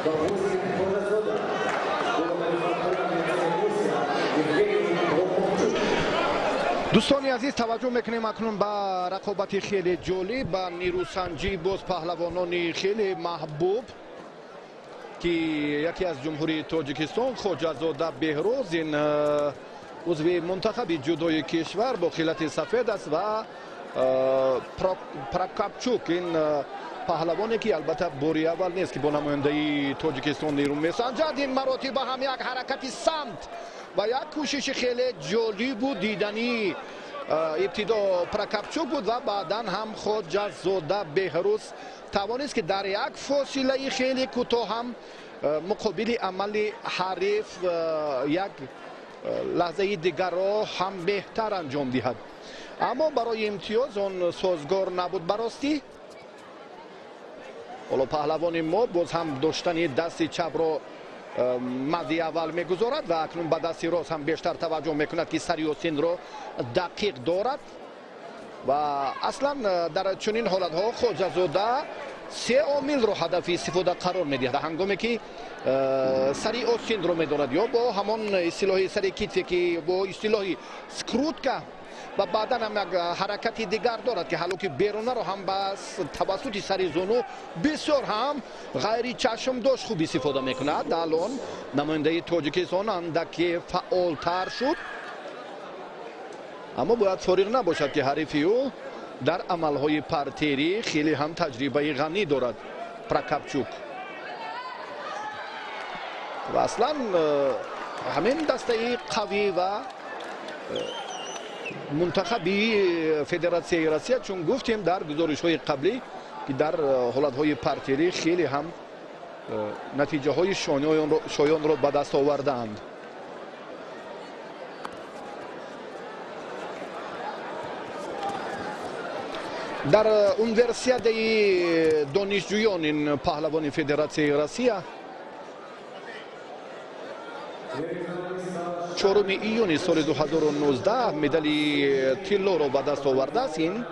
Дӯстони азиз, таваҷҷӯҳ мекунем акнун ба рақобати хеле ҷолиб, ба нерӯсанҷӣ боз паҳлавонони хеле маҳбуб, ки яке аз Ҷумҳурии Тоҷикистон Хоҷазода Беҳрӯз, ин узви мунтахаби ҷудои кишвар бо хилати сафед аст, ва Прокапчук, ин паҳлавоне ки албатта бори аввал нест ки бо намояндаи Тоҷикистон нерӯ месанҷад. Ин маротиба ҳам як ҳаракати самт ва як кӯшиши хеле ҷолибу диданӣ. Ибтидо Прокапчук буд ва баъдан ҳам Хоҷазода Беҳрӯз тавонист, ки дар як фосилаи хеле кӯтоҳ ҳам муқобили амали ҳариф як лаҳзаи дигарро ҳам беҳтар анҷом диҳад. Аммо барои имтиёз он созгор набуд баростӣ. Ҳоло паҳлавони мо боз ҳам доштани дасти чапро мадди аввал мегузорад ва акнун ба дасти рост ҳам бештар таваҷҷӯҳ мекунад, ки сари осинро дақиқ дорад. Ва аслан дар чунин ҳолатҳо Хоҷазода се омилро ҳадафи истифода қарор медиҳад. Ҳангоме ки сари осинро медорад ё бо ҳамон истилоҳи сари китфе ки бо истилоҳи скрутка, ва баъдан ҳам як ҳаракати дигар дорад, ки ҳалоки берунаро ҳам ба тавассути сари зону бисёр ҳам ғайричашмдошт хуб истифода мекунад. Алон намояндаи Тоҷикистон андаке фаъолтар шуд, аммо бояд фориғ набошад, ки ҳарифи ӯ дар амалҳои партерӣ хеле ҳам таҷрибаи ғанӣ дорад, Прокапчук. Ва аслан ҳамин дастаи қавӣ ва мунтахаби Федератсияи Россия, чун гуфтем дар гузоришҳои қаблӣ, ки дар ҳолатҳои партерӣ хеле ҳам натиҷаҳои шоёнро ба даст овардаанд. Дар универсиадаи донишҷӯён ин паҳлавони Федератсияи Россия 4 июни соли 2019 медали тиллоро ба даст овардааст. Ин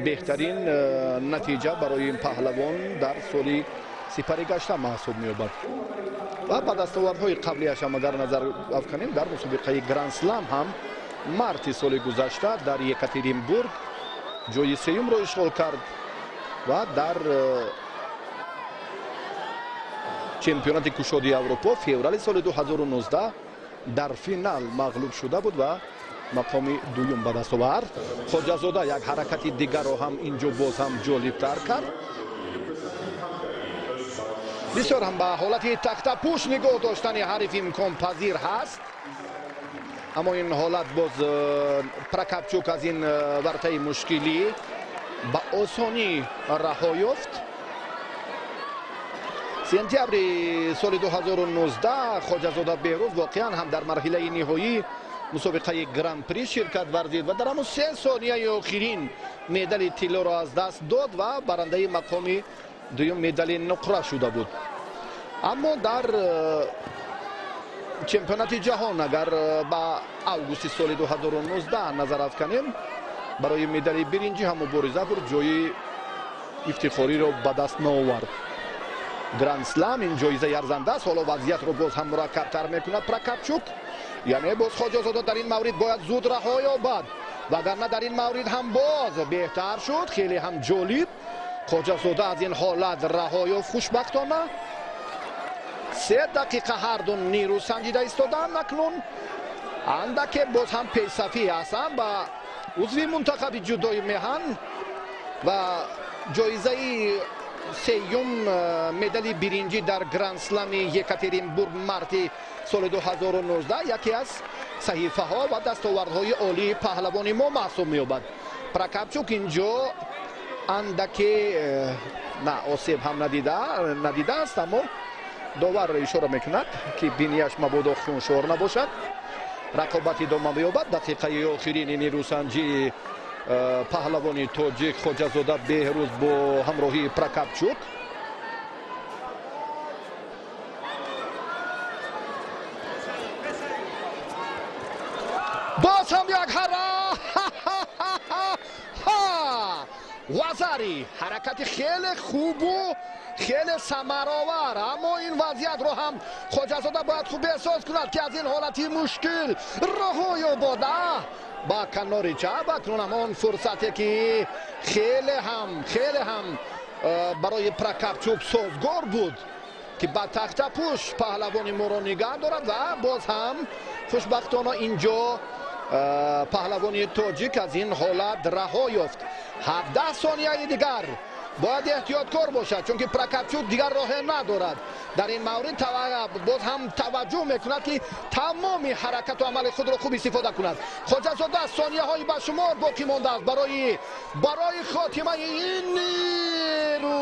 беҳтарин натиҷа барои ин паҳлавон дар соли сипаригашта маҳсуб меёбад. Ва ба дастовардҳои қаблиаш ҳам агар назар афканем, дар мусобиқаи Гранд-слам ҳам марти соли гузашта дар Екатеринбург ҷои сеюмро ишғол кард ва дар чемпионати кушоди Аврупо феврали соли 2019 дар финал мағлуб шуда буд ва мақоми дуюм ба даст овард. Хоҷазода як ҳаракати дигарро ҳам инҷо боз ҳам ҷолибтар кард. Бисёр ҳам ба ҳолати тахтапӯш нигоҳ доштани ҳариф имконпазир ҳаст, аммо ин ҳолат боз Прокапчук аз ин вартаи мушкилӣ ба осонӣ раҳо ёфт. Сентябри соли 2019 Хоҷазода Беҳрӯз воқеан ҳам дар марҳилаи ниҳоӣ мусобиқаи Гран-при ширкат варзид ва дар ҳамон 3 сонияи охирин медали тиллоро аз даст дод ва барандаи мақоми дуюм медали нуқра шуда буд. Аммо дар чемпионати ҷаҳон агар ба августи соли 2019 назар афканем, барои медали биринҷӣ ҳам мубориза бурд, ҷои ифтихориро ба даст наовард. Гранд-слам ин ҷоизаи арзанда аст. Ҳоло вазъиятро боз ҳам мураккабтар мекунад Прокапчук. Яъне боз Хоҷазода дар ин маврид бояд зуд раҳо ёбад, вагарна дар ин маврид ҳам боз беҳтар шуд. Хеле ҳам ҷолиб, Хоҷазода аз ин ҳолат раҳо ёфт хушбахтона. 3 дақиқа ҳарду нерӯ санҷида истоданд. Акнун андаке боз ҳам пешсафӣ ҳастанд ба узви мунтахаби ҷудои меҳан ва ҷоизаи сеюм медали биринҷӣ дар Гранд-слами Екатеринбург марти соли 2019 яке аз саҳифаҳо ва дастовардҳои олии паҳлавони мо маҳсуб меёбад. Прокапчук инҷо андаке на осеб ҳам надидааст, аммо довар ишора мекунад, ки бинияш мабодо хуншор набошад. Рақобат идома меёбад. Дақиқаи охирини нерӯсанҷии паҳлавони тоҷик Хоҷазода Беҳрӯз бо ҳамроҳии Прокапчук. Боз ҳам як ҳара. Ва Вазари, ҳаракати хеле хубу хеле самаровар, аммо ин вазъиятро ҳам Хоҷазода бояд хуб эҳсос кунад, ки аз ин ҳолати мушкил роҳо ёбод. Ба канори чап акнун ҳамон фурсате, ки хеле ҳам барои Прокопчук созгор буд, ки ба тахтапӯш паҳлавони моро нигаҳ дорад ва боз ҳам хушбахтона инҷо паҳлавони тоҷик аз ин ҳолат раҳо ёфт. 17 сонияи дигар, бояд эҳтиёткор бошад, чунки Прокопчук дигар роҳе надорад. Дар ин маврид боз ҳам таваҷҷӯҳ мекунад, ки тамоми ҳаракату амали худро хуб истифода кунад Хоҷазода. Сонияҳои ба шумор боқӣ мондааст барои хотимаи ин нерӯ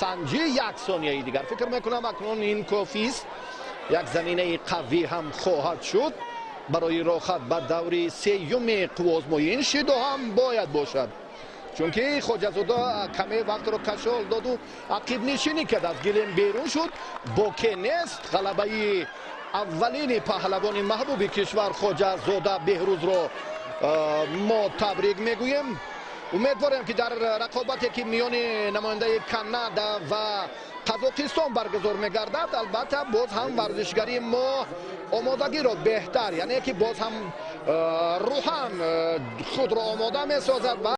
санҷӣ. Як сонияи дигар, фикр мекунам, акнун ин кофист. Як заминаи қавӣ ҳам хоҳад шуд барои роҳхат ба даври сеюми қувваозмоӣ. Ин шидо ҳам бояд бошад, чунки Хоҷазода каме вақтро кашол доду ақибнишинӣ кард, аз гилем берун шуд. Боке нест, ғалабаи аввалини паҳлавони маҳбуби кишвар Хоҷазода Беҳрӯзро мо табрик мегӯем. Умедворем, ки дар рақобате, ки миёни намояндаи Канада ва Қазоқистон баргузор мегардад, албатта, боз ҳам варзишгари мо омодагиро беҳтар, яъне ки боз ҳам рӯҳан худро омода месозад ва